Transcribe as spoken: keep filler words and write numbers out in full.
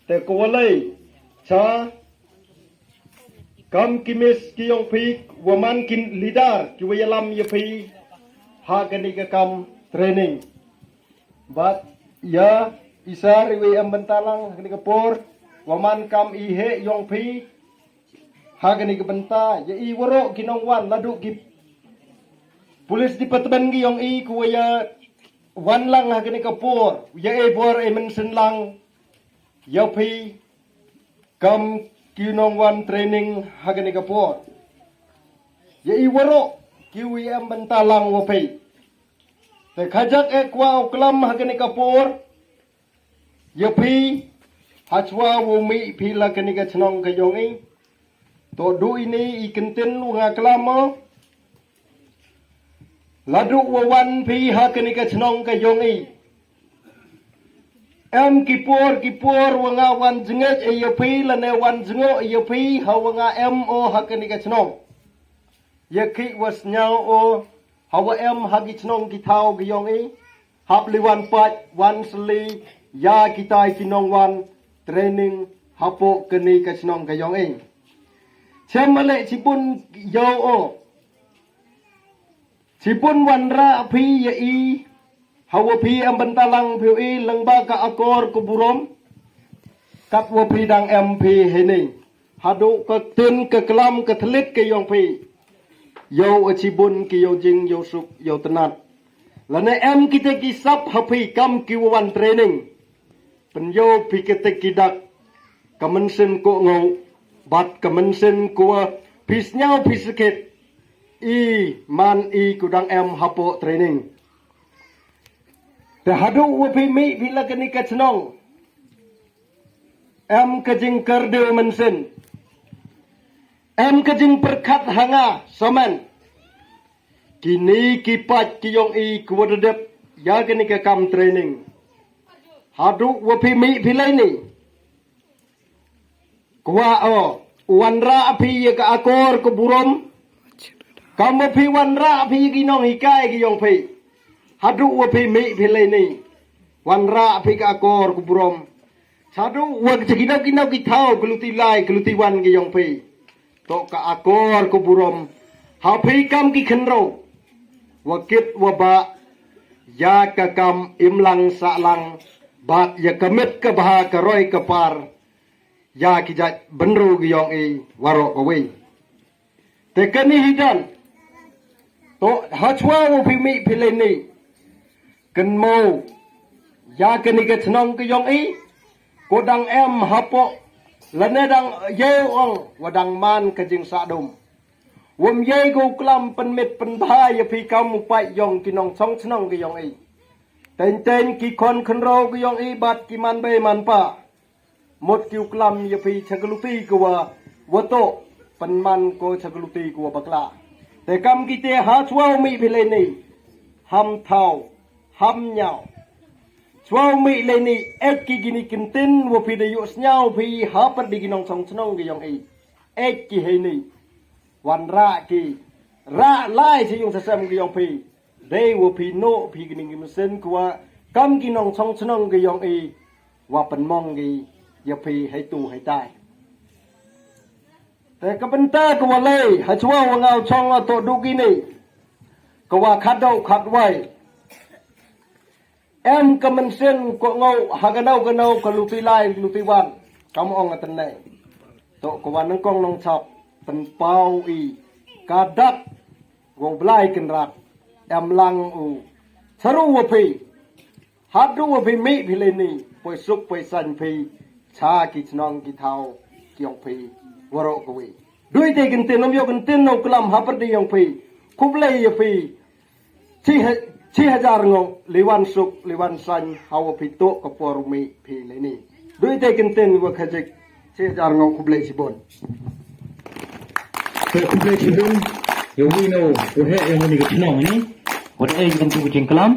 Te ka walei, cha, kam ki miss ki yong phi, wa man ki leader ki wa yalam ya phi ha kani ka kam training. Bad ya i sir i wa em bynta lang ha kani ka por, wa man kam i he yong phi ha kani ka bynta, ya i waroh ki nongwan, la du ki police department ki yong i, ku wa ya wan lang ha kani ka por, ya e bor e mynsiem lang ya phi kam ki nongwan training ha kani ka por. Ya i waroh ki wa em bynta lang wa phi. Te khajak e kwah u klam ha kani ka por ya phi, hachwa wa mih phi la kani ka chnong ka yong i. To du ini i kyntien wa nga klam o. La du wa wan phi ha kani ka chnong ka yong i, em ki por ki por wa nga wan jngoh ya phi, lane wan jngoh ya phi ha wa nga em o ha kani ka chnong. Ya ki wa sniaw o ha wa em ha ki chnong ki thaw ki yong i, hap li wan pait wan sli ya kitai ki nongwan training hapoh kani ka chnong ka yong i. Chem ale chibun yow o. Chibun wanrah phi ya i ha wa phi em bynta lang phi i, lang ba ka akor ka burom, kat wa phi dang em phi hini. Hadu ka tin ka klam ka thlit ka yong phi, yow a chibun ki yow jing yow suk yow tnat. Lane em kite ki sap ha phi kam ki wa wan training. Pynyow phi kite ki dak, ka mynsiem ko ngau, bad ka mynsiem ko wa phi sniaw phi sakit. I man i ku dang em hapoh training. Te hadu wa phi mih phi la kani ka chnong, em ka jingkyrdew mynsiem, em ka jingpyrkhat ha nga samen. Kini ki pait ki yong i ku wa da dep ya kani ka kam training. Hadu wa phi mih phi lai ni, kwah o wanrah phi ya ka akor ka burom, kam wa phi wanrah phi ya ki nonghikai ki yong phi. Hadu wa phi mih phi lai ni, wanrah phi ka akor ka burom. Chadu wa ka cha ki nau ki nau ki thaw ka luti lai ka luti wan ki yong phi. To ka akor ka burom ha phi kam ki khynraw, wa kit wa bah ya ka kam im lang sah lang, bad ya ka met ka bha ka roi ka par ya ki jait bynru ki yong i waroh ka wei. Te kani hi dan, to hachwa wa phi mih phi lai ni, kynmaw ya kani ka chnong ka yong i, ko dang em hapoh, lane dang yow ong wa dang man ka jingsahdum. Wam yei ko klam pynmit pynbha ya phi kam u pait yong ki nongchong chnong ka yong i. Teng teng ki khon khynraw ka yong i bad ki man bei man pa, mut ki u klam ya phi cha ka luti ka wa wa to pynman ko cha ka luti ka wa bakla. Te kam kite hachwa wa mih phi lai ni, ham thaw, ham nyaw. Chwa wa mih lai ni, ek ki kini ki ktien wa phi da yoh sniaw phi ha pyrdi ki nongchong chnong ka yong i. Ek ki hei ni, wanrah ki, rah lai cha yung cha sem ka yong phi. Dei wa phi noh phi kini ki mynsiem ka wa kam ki nongchong chnong ka yong i, wa pynmong ki ya phi hei tu hei tai. Te ka bynta ka wa lei hachwa wa nga u chong, to du kini, ka wa khatdau khatwai. Em ka mynsiem ko ngau ha ka nau ka nau ka luti lai luti wan, kam ong a tynne. To ka wa nyngkong nongchap pynpaw i ka dak wa u Blai Kynrad, em lang u charu wa phi. Hadu wa phi mih phi lai ni, poi suk poi sain phi cha ki chnong ki thaw ki yong phi waroh ka wei. Dui te ki ktien, ym yoh ki ktien u klam ha pyrdi yong phi. Khublei ya phi. Chi ha-, chi hajar ngau, li wan suk li wan sain ha wa phi to ka por mih phi lai ni. Dui te ki ktien wa khajik, chi hajar ngau, khublei chibun. Te khublei chibun ya u wi na u heh yong u ni ka chnong ni, wa da ai ki ktien ka jingklam.